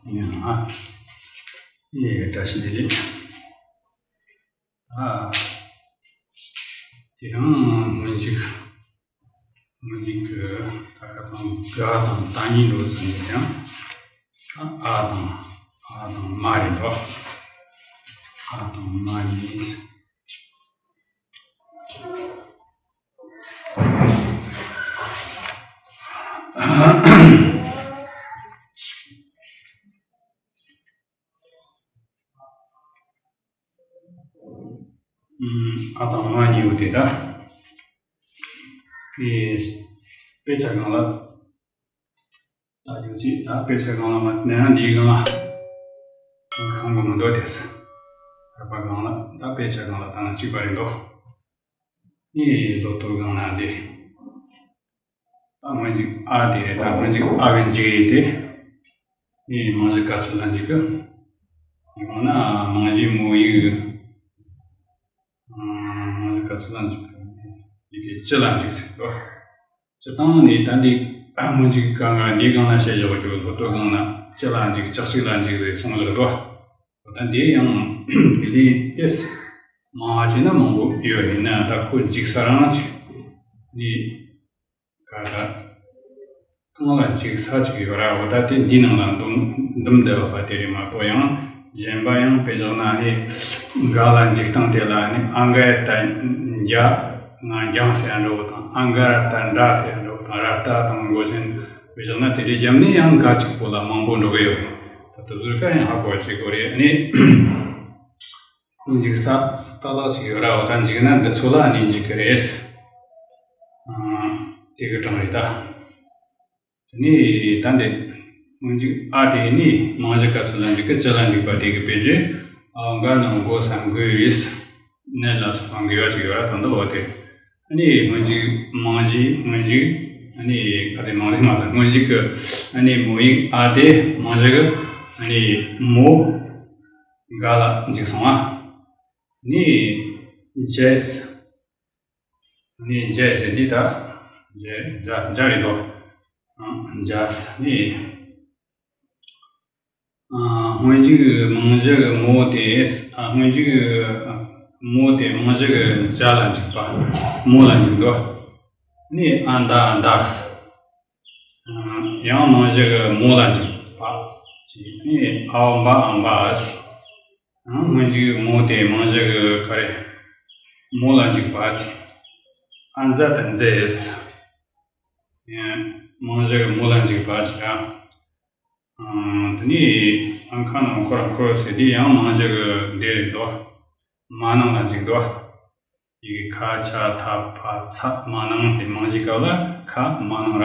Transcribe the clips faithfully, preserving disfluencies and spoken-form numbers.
ཡང་ཨ། ཡེ་བཀྲ་ཤིས་བདེ་ལེགས། ཨ། དེ་རིང་སྔོན་འཇུག་སྔོན་འཇུག་གི་ད་ཁ་སང་ག་དང་ད་གཉིས་འགྲོ་ཚུལ་ནས་ཀྱང་ཨ་དང་ཨ་དང་མ་རེད་འགྲོ། ཨ་དང་མ་གཉིས། ཨ་དང་མ་གཉིས་པོ་དེ་ད། དཔེ་དཔེ་ཆ་སྒང་ལ། ད་ཡོད་ཅིག་ད་དཔེ་ཆ་སྒང་ལ་མ་ནས་ཡང་འདིའི་སྒང་ལ། ཁང་པ་མི་འདུག་དེས། བར་པ་སྒང་ལ་ད་དཔེ་ཆ་སྒང་ལ་ད་ན་གཅིག་པ་རེད་འདུག་ནི་ལོ་ཏོ་སྒང་ལ་འདི། ད་སྔོན་འཇུག་ཨ་དེ་རེད། ད་སྔོན་འཇུག་ཨ་བའི་འཇུག་ཡིག་དེ། ནི་མང་གཞི་ག་ཚོད་ལ་འཇུག་གི། ཡང་ན་མང་གཞི་མོ་ཡིག་མང་གཞི་ག་ཚོད་ལ་འཇུག་གི། ཡི་གེ་སྤྱི་ལ་འཇུག་ཟེར་དོ། སྤྱི་བཏང་ནི་ད་འདི་སྔོན་འཇུག་གང་ག་འདི་གང་ལ་བཤད་བཞག་རྒྱུ་ལོ་ཏོ་གང་ན་སྤྱི་ལ་འཇུག་ལྕགས་ཞིག་ལ་འཇུག་ཟེར་གསུངས་བཞག་དོ། ད་འདི་ཡང་དེ་ལས་ཏེས་མང་བ་བྱས་ན་མང་པོ་ཡོད། ཡིན་ན་ད་ཁོ་འཇུག་ས་རང་ཅིག་ནི། ག་ད། གང་ལ་འཇུག་ས་ཅིག་ཡོད་ར། འོ་ད་དེ་འདི་ནང་ལ་འདུམ་འདུམ་བསྡད་པ་དེ་རེད་མ་གཏོགས། ཡང་གཞན་པ་ཡང་དཔེ་བཞག་ན་ནི་ག་ལ་འཇུག་སྟངས་དེ་ལ་ནི་ཨ་ག་ད་འཇ་ང་འཇང་ཟེར་ཡ་འདྲ་བོ་དང་། ཨ་ག་ད་འདྲ་ཟེར་ཡ་འདྲ་བོ་དང་། ར་ཏ་དང་མགོ་ཅན་དཔེ་བཞག་ན་དེ་རེད། རྒྱབ་ནས་ཡང་ག་གཅིག་པོ་ལ་མང་པོ་འགྲོ་གི་ཡོད། ད་དུ་ཟུར་ཁ་ཡང་ཧ་གོ་བ་བྱེད་དགོས་རེད། ནི། ཁོང་འཇུག་ས་ལྟ་ལོག་ཅིག་ཡོད་ར། འོ་ད་འཇུག་ན་འདི་ཚོ་ལ་ནི་འཇུག་གི་རེད། ཨ། དེ་གི་གྲངས་རེད་ད། དེ་ནས་ད་འདི་སྔོན་འཇུག་ཨ་དེ་ནི་མང་གཞི་ག་ཚོད་ལ་འཇུག་གི། སྤྱི་ལ་འཇུག་པ་དེ་གི་དཔེ་བརྗོད། ཨ་ག་ན་མགོ་ས་མགོའི་ནད་ལ་སོགས་པ་འགོས་པ་ཅིག་ཡོད་ར། ད་འདི་འོ་དེ། ཨ་ནི་སྔོན་འཇུག་མང་གཞི་སྔོན་འཇུག་ཨ་ནི་ག་དེ་མང་རེད་མ་ད། སྔོན་འཇུག་གི་ཨ་ནི་མོ་ཡིག་ཨ་དེ་མང་གཞི་གི་ཨ་ནི་མོ་ག་ལ་འཇུག་སོང་ཨ། ནི་ཇེས། ནི་ཇེས་ཟེར་འདི་ད། ཇེ་ཇ་ཇ་རེད་དོ། ཨ་ཇས་ནི། ཨ་སྔོན་འཇུག་མང་གཞི་གི་མོ་དེ། ཨ་སྔོན་འཇུག་མོ་དེ་མང་གཞི་གི་ཇ་ལ་འཇུག་པ། མོ་ལ་འཇུག་དོ། ནི་ཨ་མདའ་མདས། ཨ་ཡང་མང་གཞི་གི་མོ་ལ་འཇུག་པ། ཅི་ནི་ཨའོ་འབའ་ཨ་འབའས། ཨ་སྔོན་འཇུག་མོ་དེ་མང་གཞི་གི་ག་རེ། མོ་ལ་འཇུག་པ་ཅི། ཨ་མཛའ་ད་མཛེས། ཡང་མང་གཞི་གི་མོ་ལ་འཇུག་པ་ཅི་ར། ཨ་དེ་ནས་ཨ་ཁ་ནང་ཁོ་ར་ཁོ་ཟེར་དེ་ཡང་མང་གཞི་གི་དེ་རེད་དོ། མ་ནང་ལ་འཇུག་དོ། ཡི་གེ་ཁ་ཆ་ཐ་ཕ་ཚ། མ་ནང་ཟེར་མང་གཞི་སྐབས་ལ་ཁ་མ་ནང་ར།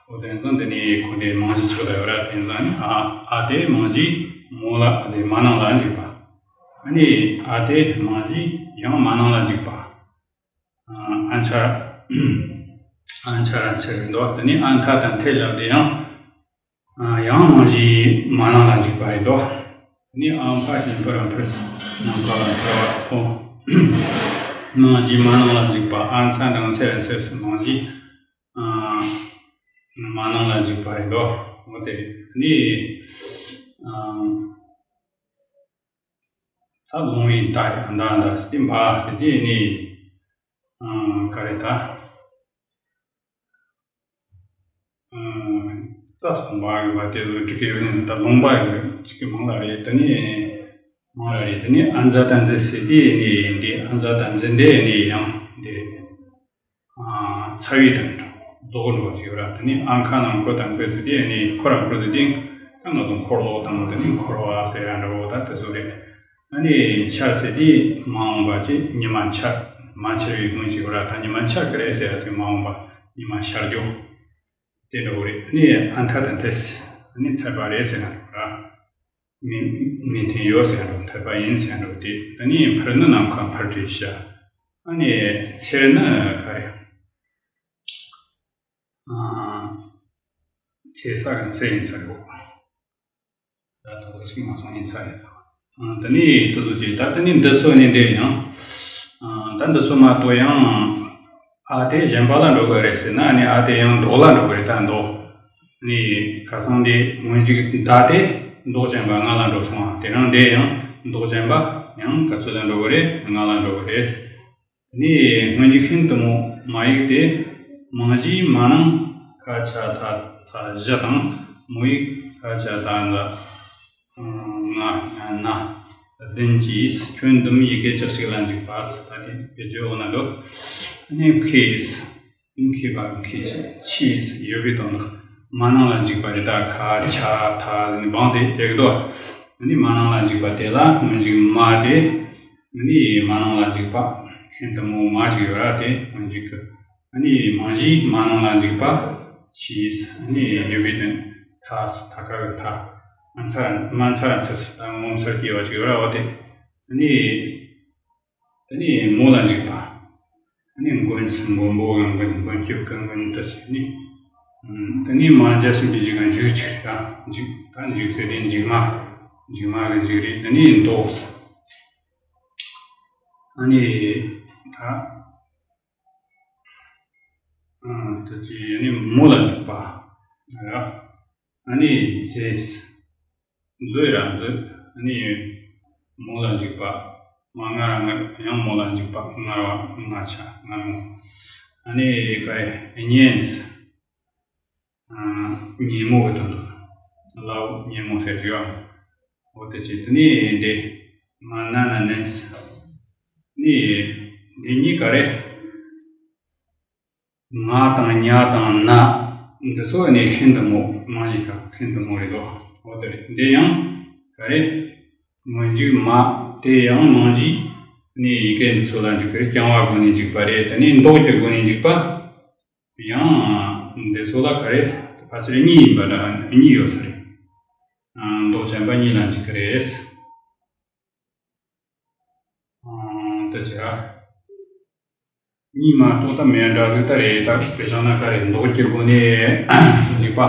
འོ་དེ་ཚོ་འདི་ནས་ཁོ་དེ་མང་གཞི་ཆགས་ལ་ཡོད་ར། དེ་ཚོ་ནི་ཨ་ཨ་དེ་མང་གཞི་མོ་ལ་ཨ་དེ་མ་ནང་ལ་འཇུག་པ། ཨ་ནི་ཨ་དེ་མང་གཞི་ཡང་མ་ནང་ལ་འཇུག་པ། ཨ་ཨ་འཆར། ཨ་འཆར་ར་འཆར་རེད་འདུག་དེ་ནི་ཨ་མཐའ་དང་མཐའི་ལབ་དེ་ཡང་། ཡང་མང་གཞི་མ་ནང་ལ་འཇུག་པ་རེད་དོ། ནི་ཨ་ཕ་ཞིང་ཕུ་ར་ཕུར་སི་ནམ་མཁའ་ལ་འཕུར་བ་ཨོ། མང་གཞི་མ་ནང་ལ་འཇུག་པ། ཨ་མཚན་དང་ཚེ་ར་ཚེར་སི་མང་གཞི། ཨ་མ་ནང་ལ་འཇུག་པ་རེད་དོ། འོ་དེ་རེད། ནི་ཨ་ད་ལུང་བའི་མདའ་རེད། མདའ་མདའ་སྟེ་འབའ་ཟེར་དེ་ནི་ཨ་ག་རེ་ད། རྩ་གསུམ་པ་ཡོད་པ་དེ་ཚོ་འགྲིག་གི་ཡོད་ནི། ད་ལུང་པ་ཡོད་ཅིག་གི་མང་ལ་རེད། དེ་ནི་མང་ལ་རེད། དེ་ནི་ཨ་མཛའ་ད་མཛེས་ཟེར་དེ་ནི་འདི་ཨ་མཛའ་ད་མཛེས་འདི་ནི་ཡང་འདི་ཚ་བའི་དོན་རྫོགས་འགྲོ་བ་ཅིག་ཡོད་ར། དེ་ནི་ཨ་ཁ་ནང་ཁོ་དང་ཁོ་ཟེར་དེ་ནི་ཁོ་རང་ཁོ་ཟེར་དེ་ད་ང་ཚོ་འཁོར་ལོ་དང་དེ་ནི་འཁོར་བ་ཟེར་ཡང་འདྲ་བོ་ད་དེ་ཚོ་རེད། ཨ་ནི་འཆར་ཟེར་དེ་མ་འོངས་པ་ཅིག་ཉི་མ་འཆར། མ་འཆར་བའི་སྔོན་ཅིག་ཡོད་ར། ད་ཉི་མ་འཆར་གི་རེད་ཟེར་ཡ་ཅིག་མ་འོངས་པ་ཉི་མ་ཤར་རྒྱུ། དེ་འདྲ་བོ་རེད། ཨ་ནི་ཨ་མཐའ་དང་མཐའ་ཟེར། ཨ་ནི་མཐའ་བ་རེད་ཟེར་ན་འགྲོ་ར། མི་མི་མཐུན་ཡོད་ཟེར་ན་འགྲོ། མཐའ་བ་ཡིན་ཟེར་ན་འགྲོ། དེ་ཨ་ནི་ཕུར་ནི་ནམ་མཁའ་ཕུར་བྲིས་བྱ། ཨ་ནི་ཚེར་ནི་ག་རེ། ཨ་ཚེ་ས་གི་ཚེ་ཡིན་ས་རེད། ད་ད་ལྟ་ཞིག་མ་སོང་ཡིན་ས་རེད། ཨ་ད་ནི་དེ་ཚོ་ཅིག་ད་ད་ནི་འདི་ཚོ་ནི་འདིར་ཡང་། ཨ་ད་འདི་ཚོ་མ་གཏོགས་ཡང་། ཨ་དེ་གཞན་པ་ལ་འགྲོ་གི་རེད་ཟེར་ན་ནི་ཨ་དེ་ཡང་མདོ་ལ་འགྲོ་གི་རེད། ད་མདོ། ནི་ཁ་སང་དེ་སྔོན་འཇུག་ད་དེ། མདོག་ཅན་པ་ལྔ་ལ་འགྲོ་སོང་བ། དེ་རིང་འདི་ཡང་མདོག་ཅན་པ་ཡང་ག་ཚོད་ལ་འགྲོ་གི་རེད། ལྔ་ལ་འགྲོ་གི་རེད། དེ་ནས་སྔོན་འཇུག་ཤིན་ཏུ་མོ་མ་ཡིག་དེ་མང་གཞིའི་མ་ནང་ཁ་ཆ་ད་ཚ་བཞི་དང་མོ་ཡིག་ཁ་ཆ་ད་འགའ་ང་ན་བདུན་གྱིས་ཁྱོན་བསྡོམས་ཡི་གེ་བཅུ་གཅིག་ལ་འཇུག་པ། ད་དེ་བེད་སྤྱོད་འོ་ན་འདུག་ནས་མཁས། མཁས་པ་མཁས་ཆེ་ཆེས་ཡོད་པའི་དོན་དག་མ་ནང་ལ་འཇུག་པ་རེད། ད་ཁ་ཆ་ད་འབངས་ཚེ་ཡོད་དོ། ནི་མ་ནང་ལ་འཇུག་པ་དེ་ལ་སྔོན་འཇུག་མ་དེ། ནི་མ་ནང་ལ་འཇུག་པ་ཤིན་ཏུ་མོ་མ་ཞིག་ཡོད་ར། དེ་སྔོན་འཇུག་གི། ནི་མང་གཞིའི་མ་ནང་ལ་འཇུག་པ་ཆེས་ནི་ཡོད་པའི་དོན། ཐ་ཐ་ཀ་གི་ཐ། མ་ཚ་མ་ཚ་ཚ་ཚ་ངོ་མཚར་སྐྱེ་བ་ཞིག་ཡོད་ར། འོ་དེ། ནི། དེ་ནས་མོ་ལ་འཇུག་པ། དེ་ནས་མགོན་སུ་མགོན་པོ་གི་མགོན། མགོན་སྐྱོབ་ཀྱི་མགོན་དུ་ཟེར་ནས། དེ་ནས་མ་འཇའ་ཆེན་པོའི་འཇུག་ག་འཇུག་ཆིག་རེད། ད་འཇུག་ད་འཇུག་ཟེར་དེ་འཇུག་མ། འཇུག་མ་གི་འཇུག་རེད། དེ་ནས་མདོག་ཟེར། ཨ་ནི་ད་ཨ་དེ་ཅི་ཨ་ནི་མོ་ལ་འཇུག་པ་ར། ཨ་ནི་མཛེས། མཛོད་ར་མཛོད། ཨ་ནི་མོ་ལ་འཇུག་པ། མ་ང་ར་ངར། ཡང་མོ་ལ་འཇུག་པ། ངར་བ། ང་ཆ་ངར་མོ། ཨ་ནི་ག་རེ་གཉེན། ཨ་ཉེ་མོ་གི་དོན་དུ། ལའོ་ཉེ་མོ་ཟེར་གྱི་ཡོད། འོ་དེ་ཅི་དེ་ནི་འདི། མ་ན་ན་ནན། ནི་འདི་གཉིས་ག་རེ། ང་དང་ཉ་དང་ན། འདི་ཚོ་ནི་ཤིན་ཏུ་མོ་མང་གཞི་ཁ་ཤིན་ཏུ་མོ་རེད་དོ། འོ་དེ་རེད། འདི་ཡང་ག་རེ། སྔོན་འཇུག་མ། དེ་ཡང་མང་གཞི་ནི་ཡི་གེ་འདི་ཚོ་ལ་འཇུག་གི་རེད། རྐྱང་བ་སྒོ་ནས་འཇུག་པ་རེད། དེ་ནས་མདོག་གི་སྒོ་ནས་འཇུག་པ། ཡང་འདི་ཚོ་ལ་ག་རེ། ཕལ་ཆེར་གཉིས་ཡིན་པ་འདྲ། གཉིས་ཡོད་ས་རེད། མདོག་ཅན་པ་གཉིས་ལ་འཇུག་གི་རེད། ཨང་། ད་ཅི་ར། གཉིས་མ་གཏོགས་ད་མེད་འདྲ་ཟིག་ད་རེད། ད་དཔེ་བཞག་ན་ག་རེ། མདོག་གི་སྒོ་ནས་འཇུག་པ།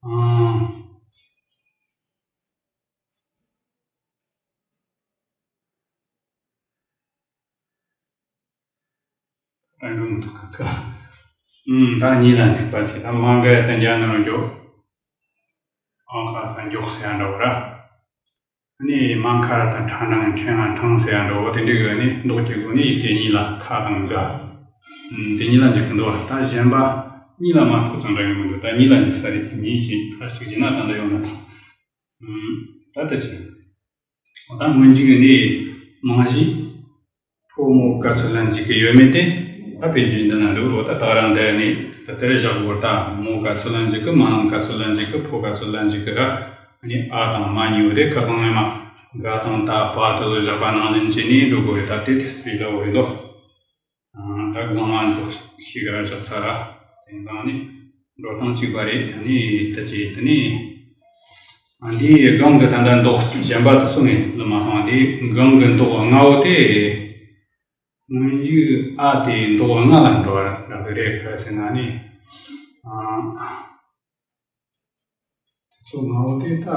ཨང་། ད་འགྲོ་མི་ཐུབ་ཁ་ཁ། ཨུམ། ད་གཉིས་ལ་འཇུག་པ་བྱེད། ད་མ་འགའ་ཡ་ད་འཇའ་ན་རུ་མགྱོགས། ཨང་། ཁ་སང་མགྱོགས་ཟེར་ཡ་འདྲ་བོ་ར། ནི་མ་ཁ་ར་ད་ཁྲ་འགྲང་ཁྲེང་ང་ཁྲང་ཟེར་ཡ་འདྲ་བོ་དེ་འདྲའི་གི་ནི་མདོག་གི་སྒོ་ནས་ཡི་གེ་གཉིས་ལ་ཁ་དང་འགའ། ཨུམ། དེ་གཉིས་ལ་འཇུག་གི་འདུག་ད་གཞན་པ་གཉིས་ལ་མ་གཏོགས་ཙམ་འདྲ་ཡོང་གི་འདུག་ད་གཉིས་ལ་འཇུག་ས་རེད། གཉིས་ཀྱིས་ད་ཞིག་བྱས་ན་ད་འདྲ་ཡོང་ན། ཨུམ། ད་ལྟ་ཅི། འོ་ད་སྔོན་འཇུག་གི་ནི་མང་གཞི་ཕོ་མོ་ག་ཚོད་ལ་འཇུག་གི་ཡོད་མེད་དེ་ད་དཔེ་འཇུག་འདི་ན་འདུག་འོ་ད་ད་རང་འདི་ནི་ད་དེར་བཞག་དགོས། ད་མོ་ག་ཚོད་ལ་འཇུག་གི། མ་ནང་ག་ཚོད་ལ་འཇུག་གི། ཕོ་ག་ཚོད་ལ་འཇུག་གི་ར། ནི་ཨ་དང་མ་གཉིས་པོ་དེ་ཁ་སང་ངས་མ་ག་དང་ད་པ་དེ་ལ་བཞག་པ་ནང་བཞིན་བྱས་ནས་འགྲོ་དགོས་རེད། ད་དེ་དེ་སྲིད་ལ་འོས་འདུག་ད་སྒང་མ་འཇོག་ཤེས་ག་ར་འཇོག་ས་ར། དེང་སང་ནི་འགྲོ་སྟངས་གཅིག་པ་རེད། ད་ནི་ད་ཅི་ད་ནི། ཨ། འདིའི་སྒང་གི་ད་ལྟ་མདོག་གཞན་པ་དེ་ཚོ་ངས་ལབ་མ་ཐོང་། འདིའི་སྒང་གི་མདོག་ལྔ་བོ་དེ། སྔོན་འཇུག་ཨ་དེ་མདོག་ལྔ་ལ་འགྲོ་བ་འདྲ་ཟིག་རེད། ག་རེ་ཟེར་ན་ནི། ཨ། དེ་ཚོ་ལྔ་བོ་དེ་ད།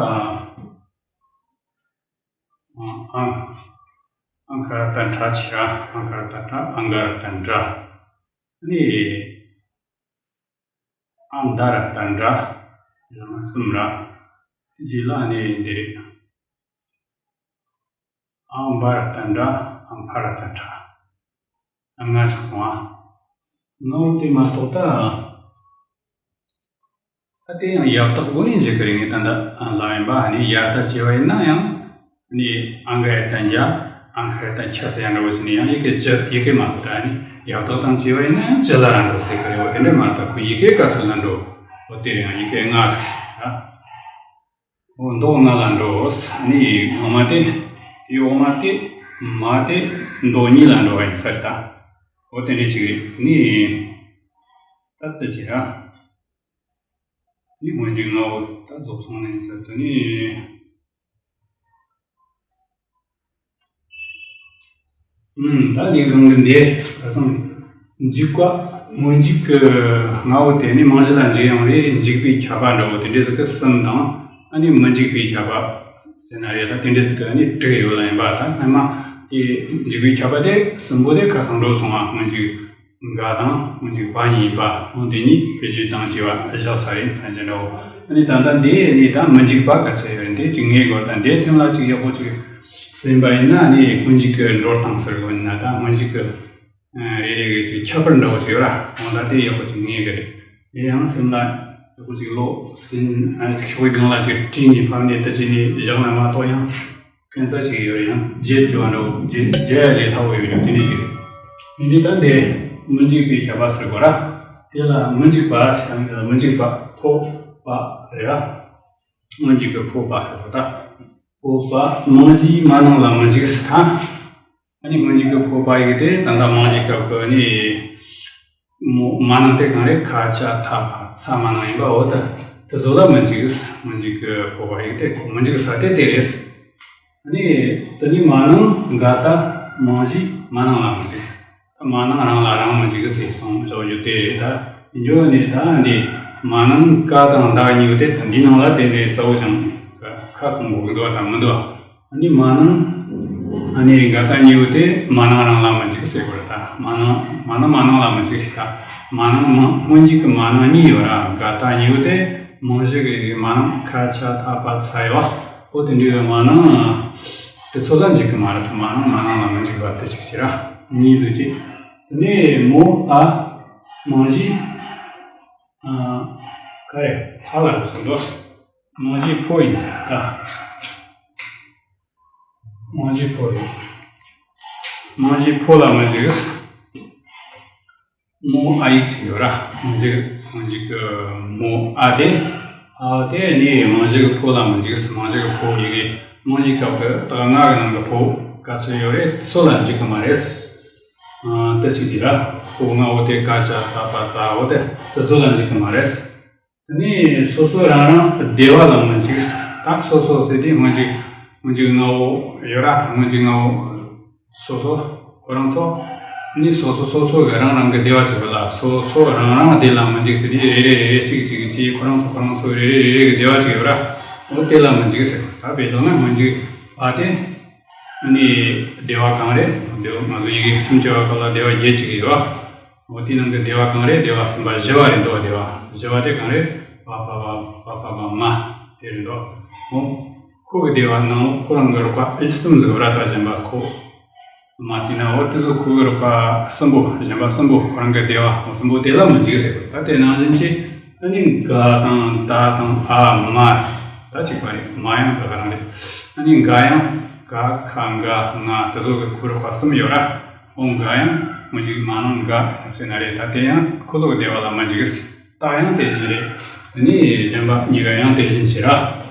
ཨ། ཨ་ག་ར་བཏགས་འགྲ་བྱས་ར། ཨ་ག་ར་བཏགས་འགྲ། ཨ་ག་ར་བཏགས་འགྲ། ནི། ཨ་མ་ད་ར་བཏགས་མདའ། ཡང་ན་གསུམ་ར། རྗེས་ལ་ནི་འདི་རེད། ཨ་བ་ར་བཏགས་འབྲ། ཨ་བ་ར་བཏགས་འབྲ། ཨ་ལྔ་ཆགས་སོང་ཨ། ལྔ་བོ་དེ་མ་གཏོགས་ད། ད་དེ་ཡང་ཡབ་བཏགས་སྒོ་ནས་འཇུག་གི་རེད། ངས་ད་ལྟ་ལབ་ཡིན་པ། ནི་ཡ་ད་བྱས་པ་ཡིན་ན་ཡང་། ནི་ཨ་ག་ཡ་བཏགས་འཇའ། ཨ་ག་ཡ་བཏགས་འཇའ་ཟེར་ཡ་འདྲ་བོ་ཞིག་ནི་ཡང་ཡི་གེ་ཇི། ཡི་གེ་མ་ཟེར་ད་ནི་ཡབ་བཏགས་དང་བྱས་པ་ཡིན་ན་ཡང་ཇི་ལ་ར་འགྲོ་ཟེར་གི་རེད། འོ་དེ་འདྲ་མ་རེད། ད་ཁོ་ཡི་གེ་ག་ཚོད་ལ་འགྲོ། འོ་དེ་རེད། ཡང་ཡི་གེ་ལྔ་ཟེར་ར། འོ་མདོག་ལྔ་ལ་འགྲོ། ནི་འོག་མ་དེ། དེའི་འོག་མ་དེ། མ་དེ། མདོག་གཉིས་ལ་འགྲོ་བ་ཡིན་ས་རེད་ད། འོ་དེ་འདྲ་ཅིག་རེད། ནི། ད་ལྟ་ཅི་ར། ནི་སྔོན་འཇུག་ལྔ་བོ་ད་རྫོགས་སོང་ནས་ཟེར་དུས་ནི། ཨུམ། ད་ནི་རང་གི་འདི་ཁ་སང་འཇུག་པ། སྔོན་འཇུག་གི་ལྔ་བོ་དེ་ནི་མང་གཞི་ལ་འཇུག་ཡོང་རེད། འཇུག་པའི་ཁྱབ་པ་འདྲ་བོ་དེ་འདྲ་ཟིག་གི་གསུམ་དང་། ཨ་ནི་མི་འཇུག་པའི་ཁྱབ་པ་ཟེར་ན་རེད། ད་དེ་འདྲ་ཟིག་གི་ཨ་ནི་དྲུག་ཡོད་ལ་ཡིན་པ། ད་སྔ་མ་དེ་འཇུག་པའི་ཁྱབ་པ་དེ་གསུམ་པོ་དེ་ཁ་སང་འགྲོ་སོང་བ། སྔོན་འཇུག་འགའ་དང་སྔོན་འཇུག་བ་གཉིས་ཡིན་པ། འོ་དེ་གཉིས་བེད་སྤྱོད་བཏང་བྱས་པ་བཞག་ས་རེད་བསམ་གྱི་འདྲ་བོ། ཨ་ནི་ད་ལྟ་འདི་ནི་ད་མི་འཇུག་པ་ག་ཚོད་ཡོད་རེད། འདི་ཅིག་ངེས་དགོས། ད་འདི་སེམས་ལ་ཅིག་ཡག་པོ་ཅིག་ཟིན་པ་ཡིན་ན། ཨ་ནི་སྔོན་འཇུག་གི་འགྲོ་སྟངས་ཟེར་དགོས་ན། ད་སྔོན་འཇུག་གི་རེ་རེ་གི་ཅིག་ཁྱད་པར་འདྲ་བོ་ཅིག་ཡོད་ར། འོ་ད་དེ་ཡག་པོ་ཅིག་ངེས་གི་རེད། དེ་ཡང་སེམས་ལ་ཡག་པོ་ཅིག་ཀློག་ཟིན། ཨ་ནི་ཤོག་བུའི་སྒང་ལ་ཅིག་བྲིས་ནས་ཕབ་ནས་ད་ཅི་ནས་བཞག་ན་མ་གཏོགས། ཡང་ཁྱད་མཚར་ཅིག་ཡོད་རེད། ཡང་བརྗེད་རྒྱུ་བ་འདྲ་བོ། བརྗེད་བརྗེད་ཡ་ལས་སླ་བོ་ཡོད་རྒྱུ་དེ་འདྲ་ཅིག་རེད། ཡིན་དུས་ད་འདི་སྔོན་འཇུག་པའི་ཁྱད་པར་ཟེར་དགོས་ར། དེ་ལ་སྔོན་འཇུག་པ་ཟེར་ཡང་མི་འཇུག་པ། ཕོ་པ་རེད་ར། སྔོན་འཇུག་གི་ཕོ་པ་ཟེར་དགོས། ད་ཕོ་པ། མང་གཞིའི་མ་ནིང་ལ་མི་འཇུག་ཟེར། ད་ཨ་ནི་སྔོན་འཇུག་གི་ཕོ་པ་ཡིན་དུས་ད་ལྟ་མང་གཞིའི་སྐབས་ཀྱི་ནི་མོ་མ་ནིང་དེ་གང་རེད། ཁ་ཆ་ཐ་ཕ་ཚ་མ་ནིང་ཡིན་པ། འོ་ད་དེ་ཚོ་ལ་མི་འཇུག་སྔོན་འཇུག་གི་ཕོ་པ་ཡིན་དུས་ཁོ་མི་འཇུག་ས་དེ་དེ་རེད། ཨ་ནི་དེ་ནི་མ་ནིང་འགའ་ད་མང་གཞིའི་མ་ནིང་ལ་མི་འཇུག་མ་ནིང་རང་ལ་རང་མི་འཇུག་ཟེར་སོང་ཆོག་རྒྱུ་དེ་རེད། ད་འཇོག་ནས་ད་འདི་མ་ནིང་ཀ་དང་ད་གཉིས་པོ་དེ་འདི་ནང་ལ་དེ་འདྲའི་གསལ་བོ་ཅང་ཁ་སྐོང་དགོས་ཀྱི་འདུག་དང་མི་འདུག་ཨ་ནི་མ་ནིང་ཨ་ནི་འགའ་ད་གཉིས་པོ་དེ་མ་ནིང་རང་ལ་མི་འཇུག་ཟེར་དགོས་རེད། ད་མ་ནིང་མ་ནིང་མ་ནིང་ལ་མི་འཇུག་ཟེར། ད་མ་ནིང་མ་སྔོན་འཇུག་གི་མ་ནིང་གཉིས་ཡོད་ར། འགའ་ད་གཉིས་པོ་དེ་མང་གཞི་གི་མ་ནིང་ཁ་ཆ་ཐ་ཕ་ཚ་ཡོད། འོ་དེ་འདྲའི་མ་ནིང་དེ་ཚོ་ལ་འཇུག་གི་མ་རེད་ཟེར། མ་ནིང་མ་ནིང་ལ་མི་འཇུག་པ་དེ་ཅིག་བྱེད་ར། གཉིས་ཟེར་གྱི། དེ་ནས་མོ་ཨ་མང་གཞི་ཨ་ག་རེ་ཕ་ལ་ཟེར་འདུག་མང་གཞི་ཕོ་ཡིན་ཟེར། ད་མང་གཞི་ཕོ་ཡིན། མང་གཞི་ཕོ་ལ་མི་འཇུག་མོ་ཨ་ཡིག་ཅིག་ཡོད་ར། སྔོན་འཇུག་སྔོན་འཇུག་གི་མོ་ཨ་དེ། ཨ་དེ་ནི་མང་གཞི་གི་ཕོ་ལ་མི་འཇུག་མང་གཞི་གི་ཕོ་ཡི་གེ་མང་གཞི་སྐབས་ཀྱི་རྟགས་ལྔ་གི་ནང་གི་ཕོ་ག་ཚོད་ཡོད་རེད། སོ་ལ་འཇུག་གི་མ་རེད། ཨ་དེ་ཅིག་གི་ར། ཕོ་ལྔ་བོ་དེ་ཀ་ཆ་ད་པ་ཙ་བོ་དེ་དེ་སོ་ལ་འཇུག་གི་མ་རེད། དེ་ནས་སོ་སོ་རང་རང་སྡེ་བ་ལ་མི་འཇུག་ད་སོ་སོ་ཟེར་དུས་སྔོན་འཇུག་སྔོན་འཇུག་ལྔ་བོ་ཡོད་ར། སྔོན་འཇུག་ལྔ་བོ་སོ་སོ་ཁོ་རང་ཚོ་ནི་སོ་སོ་སོ་སོ་གི་རང་རང་གི་སྡེ་བ་བྱེད་པ་ལ། སོ་སོ་རང་རང་སྡེ་ལ་མི་འཇུག་ཟེར་དུས་རེ་རེ་རེ་རེ་གཅིག་གཅིག་གཅིག་ཁོ་རང་ཚོ་ཁོ་རང་ཚོ་རེ་རེ་རེ་རེ་གི་སྡེ་བ་གཅིག་ཡོད་ར། འོ་དེ་ལ་མི་འཇུག་ཟེར། ད་དཔེ་བཞག་ན་སྔོན་འཇུག་པ་དེ་ནི་སྡེ་བ་གང་རེད། སྡེ་བ་ང་ཚོ་ཡི་གེ་སུམ་ཅུ་པ་སྐབས་ལ་སྡེ་བ་བརྒྱད་ཅིག་ཡོད། འོ་དེའི་ནང་གི་སྡེ་བ་གང་རེད། སྡེ་བ་གསུམ་པ་བཞི་བ་རེད་འདུག་སྡེ་བ་བཞི་བ་དེ་གང་རེད། པ་ཕ་བ་བ་ཕ་བ་མ་དེ་རེད་འདུག་འོ་ཁོ་གི་སྡེ་བ་ནང་ལོགས་ཁོ་རང་གི་རིགས་པ་ཨེ་གསུམ་ཟིག་ར། ད་གཞན་པ་ཁོ་མ་བརྩིས་ན། འོ་དེ་ཚོ་ཁོ་གི་རིགས་པ་གསུམ་པོ། གཞན་པ་གསུམ་པོ་ཁོ་རང་གི་སྡེ་བ་འོ་གསུམ་པོ་དེ་ལ་མི་འཇུག་ཟེར། ད་དེ་ནང་བཞིན་གྱི་ཨ་ནི་ག་དང་ད་དང་ཨ་མ་ད་གཅིག་པ་རེད། མ་ཡང་ད་ག་རང་རེད། ཨ་ནི་འགའ་ཡང་ག་ཁ་འགའ་ང་དེ་ཚོ་གི་ཁོ་རིགས་པ་གསུམ་ཡོད་ར། འོ་འགའ་ཡང་སྔོན་འཇུག་མ་ནིང་འགའ་ཟེར་ན་རེད། ད་དེ་ཡང་ཁོ་ཚོ་གི་སྡེ་བ་ལ་མི་འཇུག་གི་ཟེར། རྟགས་ཡང་དེ་བཞིན་རེད། དེ་ནས་གཞན་པ་གཉིས་ཀ་ཡང་དེ་བཞིན་བྱེད་ར།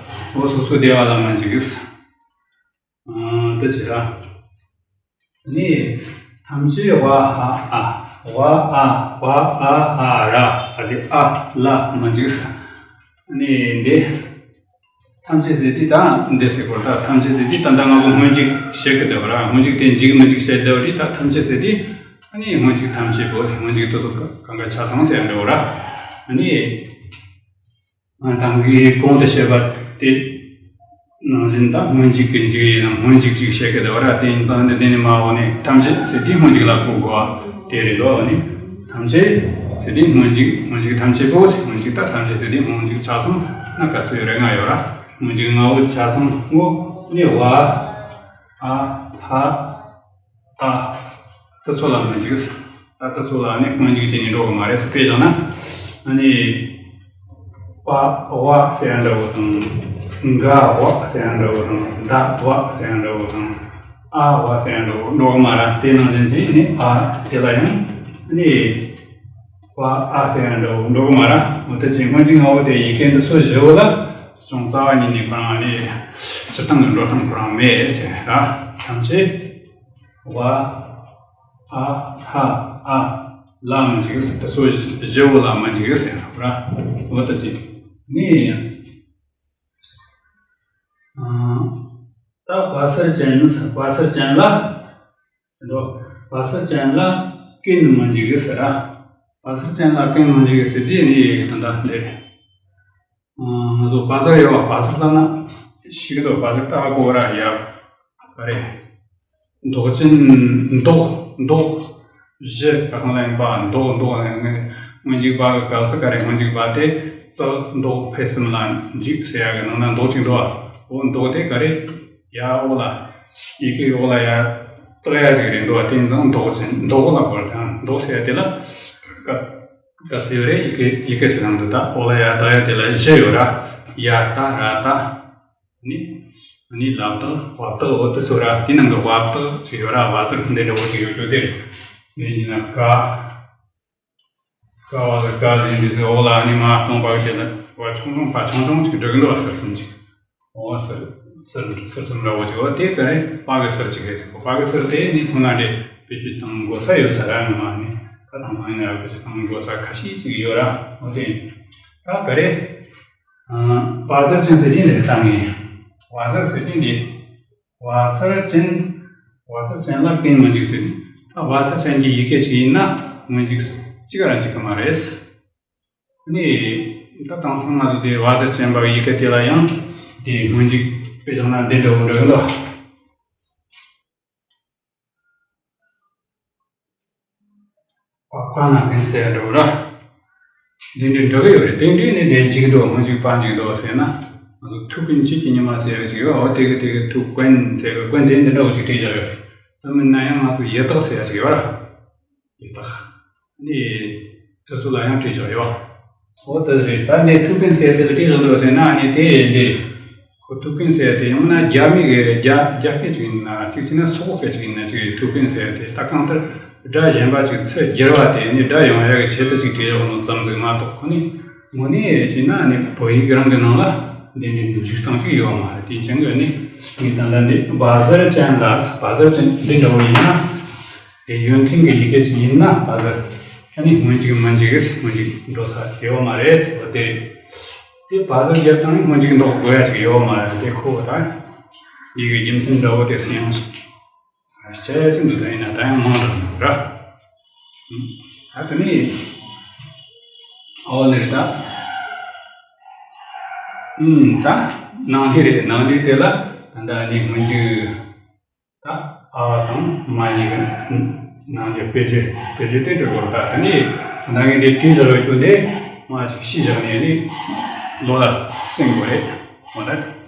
འོ་སོ་སོའི་སྡེ་བ་ལ་མི་འཇུག་གི་ཟེར། ཨ་དེ་བྱེད་ར། དེ་ནས་ཐམས་ཅད་བ་ཧ་ཨ། བ་ཨ་བ་ཨ་ཨ་ར། ཨ་དེ་ཨ་ལ་མི་འཇུག་གི་ཟེར། དེ་ནས་འདི། ཐམས་ཅད་ཟེར་དུས་ད་འདི་ཟེར་དགོས། ད་ཐམས་ཅད་ཟེར་དུས་ད་ལྟ་ང་ཚོ་སྔོན་འཇུག་བཤད་ཀྱི་འདུག་ར། སྔོན་འཇུག་དེ་འཇུག་མི་འཇུག་བཤད་འདུག་རེད། ད་ཐམས་ཅད་ཟེར་དུས་ཨ་ནི་སྔོན་འཇུག་ཐམས་ཅད་པོ། སྔོན་འཇུག་དེ་ཚོ་གང་ག་ཆ་ཚང་ཟེར་འདུག་ར། ཨ་ནི་ང་དང་གིས་གོང་དུ་བཤད་པ་དེ་ནང་བཞིན་ད་སྔོན་འཇུག་གི་འཇུག་ཡིན་ན་སྔོན་འཇུག་ཅིག་བཤད་ཀྱི་འདུག་ར། དེ་ཡིན་ཙང་ནི་དེ་ནི་མ་འོངས་ནས་ཐམས་ཅད་ཟེར་དུས་སྔོན་འཇུག་ལ་གོ་དགོས་པ་དེ་རེད་དོ། ཨ་ནི་ཐམས་ཅད་ཟེར་དུས་སྔོན་འཇུག་སྔོན་འཇུག་ཐམས་ཅད་པོ་ཟེར། སྔོན་འཇུག་ད་ཐམས་ཅད་ཟེར་དུས་སྔོན་འཇུག་ཆ་ཚང་ན་ག་ཚོད་ཡོད་རེད། ལྔ་ཡོད་ར། སྔོན་འཇུག་ལྔ་བོ་ཆ་ཚང་བོ་ནི་བ་ཨ་ཕ་ཨ་དེ་ཚོ་ལ་སྔོན་འཇུག་ཟེར། ད་དེ་ཚོ་ལ་ནི་སྔོན་འཇུག་བྱས་ནས་འགྲོ་གི་མ་རེད་ཟེར། དཔེ་བཞག་ན་ཨ་ནི་པ་བ་ཟེར་ཡ་འདྲ་བོ་དང་། འགའ་བ་ཟེར་ཡ་འདྲ་བོ་དང་། ད་བ་ཟེར་ཡ་འདྲ་བོ་དང་། ཨ་བ་ཟེར་ཡ་འདྲ་བོ་འགྲོ་གི་མ་རེད། དེ་ནང་བཞིན་གྱི་ནི་ཨ་དེ་ལ་ཡང་ནི་པ་ཨ་ཟེར་ཡ་འདྲ་བོ་འགྲོ་གི་མ་རེད། འོ་ད་ཅི་སྔོན་འཇུག་ལྔ་བོ་དེ་ཡི་གེ་འདི་ཚོ་བཞི་བོ་ལ་ཅུང་རྩ་བ་ཉིད་ནས་ཁོ་རང་ནི་སྤྱིར་བཏང་གི་འགྲོ་སྟངས་ཁོ་རང་མེད་ཟེར་ར། ཐམས་ཅད་བ་ཨ་ཧ་ཨ་ལ་མི་འཇུག་ཟེར། དེ་ཚོ་བཞི་བོ་ལ་མི་འཇུག་ཟེར་ར། འོ་ད་ཅི་ནི་ཡང་། ཨ་ད་བ་སར་ཅན་ཟེར། བ་སར་ཅན་ལ་འགྲོ། བ་སར་ཅན་ལ་ཀུན་མི་འཇུག་ཟེར་ར། བ་སར་ཅན་ལ་ཀུན་མི་འཇུག་ཟེར་དུས་ནི་ད་ལྟ་འདིར། ང་ཚོ་བ་ཟེར་ཡོད་པ། བ་ཟེར་ལབ་ན་ཤེས་ཀྱི་འདུག་བ་ཟེར་ལྟ་གོ་ར་ཡ། ག་རེ། མདོག་ཅན། མདོག་མདོག་བཞི་ག་ཚང་ལ་ཡིན་པ་མདོག་མདོག་ཡང་ངས་སྔོན་འཇུག་པ་གི་སྐབས་སུ་ག་རེ། སྔོན་འཇུག་པ་དེ་ཙག་མདོག་ཕུད་གསུམ་ལ་འཇུག་ཟེར་ཡ་གི་ནང་ན་མདོག་ཅིག་འདུག་བ། འོ་མདོག་དེ་ག་རེ་ཡ་འོག་ལ་ཡི་གེ་འོག་ལ་ཡ་བཏགས་ཡ་ཅིག་རེད་འདུག་བ། དེ་ཡིན་ཙང་མདོག་ཅན་མདོག་ལ་གོ་རེད། མདོག་ཟེར་ཡ་དེ་ལ་ག་ག་ཟེར་ཡོད་རེད། ཡི་གེ་ཡི་གེ་ཟེར་ནང་དུ་ད་འོག་ལ་ཡ་བཏགས་ཡ་དེ་ལ་བཞི་ཡོད་ར། ཡ་ཏ་ར་ཏ། ནི་ནི་ལ་བཏགས་བ་བཏགས། འོ་དེ་ཚོ་ར། དེ་ནང་གི་བ་བཏགས་ཟེར་ཡོད་ར། བ་ཟེར་འདི་འདྲ་བོ་ཅིག་ཡོད་རྒྱུ་དེ་རེད། ནི་ཡིན་ན་ག་ག་བ་ལ་ག་ཟེར་འདི་ཚོ་འོག་ལ་ནི་མ་སྟོང་པ་གི་ལ་བ་ཆུང་ཆུང་བ་ཆུང་ཆུང་ཅིག་འགྲོ་གི་འདུག་བ། ཟུར་གསུམ་ཅིག་འོ་ཟུར་ཟུར་ཟུར་གསུམ་འདྲ་བོ་ཅིག་འོ་དེ་ག་རེ་པ་གི་ཟུར་ཅིག་རེད་ཟེར་གོ། པ་གི་ཟུར་དེ་ནི་ཐུང་ན་འདྲེ་བེད་སྤྱོད་གཏོང་དགོས་ས་ཡོད་ས་ར། ནི་མ་ནི་ད་དེང་སང་ཡིན་ན་ཡང་བེད་སྤྱོད་གཏོང་དགོས་ས་ཁ་ཤས་ཅིག་ཡོད་ར། འོ་དེ་ཡིན། ད་ག་རེ། ཨ། བ་ཟུར་ཅན་ཟེར་དེ་འདི་བཏང་ངེས། བ་ཟུར་ཟེར་དེ་འདི། བ་ཟུར་ཅན། བ་ཟུར་ཅན་ལ་རྐན་མི་འཇུག་ཟེར་དེ། ད་བ་ཟུར་ཅན་གྱི་ཡི་གེ་ཅིག་ཡིན་ན་སྔོན་འཇུག་གཅིག་ར་འཇུག་གི་མ་རེད། ནི་ད་དེང་སང་ང་ཚོ་དེ་བ་ཟུར་ཅན་པ་ཡི་གེ་དེ་ལ་ཡང་དེ་སྔོན་འཇུག་དཔེ་བཞག་ན་འདི་འདྲ་བོ་འགྲོ་གི་འདུག་བ། པ་ཀ་ན་རྐན་ཟེར་ཡ་འདྲ་བོ་ར། འདི་འདྲའི་འགྲོ་གི་ཡོད་རེད། དེ་འདྲའི་ནི་འདི་འཇུག་འདུག་སྔོན་འཇུག་པ་འཇུག་འདུག་ཟེར་ན། ང་ཚོ་ཐུའུ་བཀོན་ཅིག་གི་ཉི་མ་ཟེར་ཡ་ཅིག་ཡོད། འོ་དེ་གི་དེ་གི་ཐུའུ་བཀོན་ཟེར་གི་བཀོན་དེ་འདི་འདྲ་བོ་ཅིག་བྲིས་བཞག་ཡོད་རེད། དེ་མིན་ན་ཡང་ང་ཚོ་ཡི་དྭགས་ཟེར་ཡ་ཅིག་ཡོད་ར། ཡི་དྭགས། ནི་དེ་ཚོ་ལ་ཡང་བྲིས་བཞག་ཡོད། འོ་དེ་རེད། ད་ནི་ཐུའུ་བཀོན་ཟེར་དེ་ལ་བྲིས་བཞག་འདུག་ཟེར་ན་ནི་དེ་འདི། ཁོ་ཐུའུ་བཀོན་ཟེར་དེ་ཡང་ན་རྒྱ་མི་གི་རྒྱ་རྒྱ་སྐད་ཅིག་ཡིན་ན་ཅིག་བྱས་ན་སོག་པོ་སྐད་ཅིག་ཡིན་ན་ཅིག་རེད། ཐུའུ་བཀོན་ཟེར་དེ་ད་གང་ལྟར་སྒྲ་གཞན་པ་ཅིག་ཚུར་བསྒྱུར་བ་དེ་ནི་སྒྲ་ཡོང་ཡ་གི་ཆེད་དུ་ཅིག་བྲིས་བཞག་ནོ་ཙམ་ཟིག་མ་གཏོགས། ཁོ་ནི་དངོས་གནས་བྱས་ན་ནི་བོད་ཡིག་རང་གི་ནང་ལ་འདི་འདྲའི་འདུག་བཞུགས་སྟངས་ཅིག་ཡོད་མ་རེད། དེ་ཅན་གི་ནི་ངས་ད་ལྟ་འདི་བ་ཟུར་ཅན་ལ་བ་ཟུར་ཅན་འདི་འདྲ་བོ་ཡིན་ན། དེ་ཡོད་མཁན་གྱི་ཡི་གེ་ཅིག་ཡིན་ན་བ་ཟུར། ཨ་ནི་སྔོན་འཇུག་མི་འཇུག་གི་སྔོན་འཇུག་འགྲོ་ས་ཡོད་མ་རེད་ཟེར་བ་དེ། དེ་བ་ཟུར་རྒྱབ་སྟངས་ནི་སྔོན་འཇུག་འདོགས་དགོས་ཡ་ཅིག་ཡོད་མ་རེད། དེ་ཁོ་བོ་ད་ཡི་གེ་རྒྱུ་མཚན་འདྲ་བོ་དེ་སུ་ཡང་བཤད་ཡ་ཅིག་འདུག་ད་ཡིན་ན་ད་ཡང་མང་དྲགས་འདུག་ར། ད་དེ་ནི་ཨོ་ནི་རེད་ད། ཨུམ། ད་ནང་ལྷི་རེད། ནང་ལྷི་དེ་ལ་ད་ནི་སྔོན་འཇུག་ད་ཨ་བ་དང་མ་གཉིས་ཀྱི་ནང་གི་དཔེ་བརྗོད། དཔེ་བརྗོད་དེ་འགྲོ་དགོས། ད་དེ་ནས་ད་ངས་དེ་དྲིས་བཞག་ཡོད་རྒྱུ་འདི་མ་ཞིག་ཤི་བཞག་ནས་ནི་ལོ་ལ་སེང་དགོས་རེད། འོ་ད་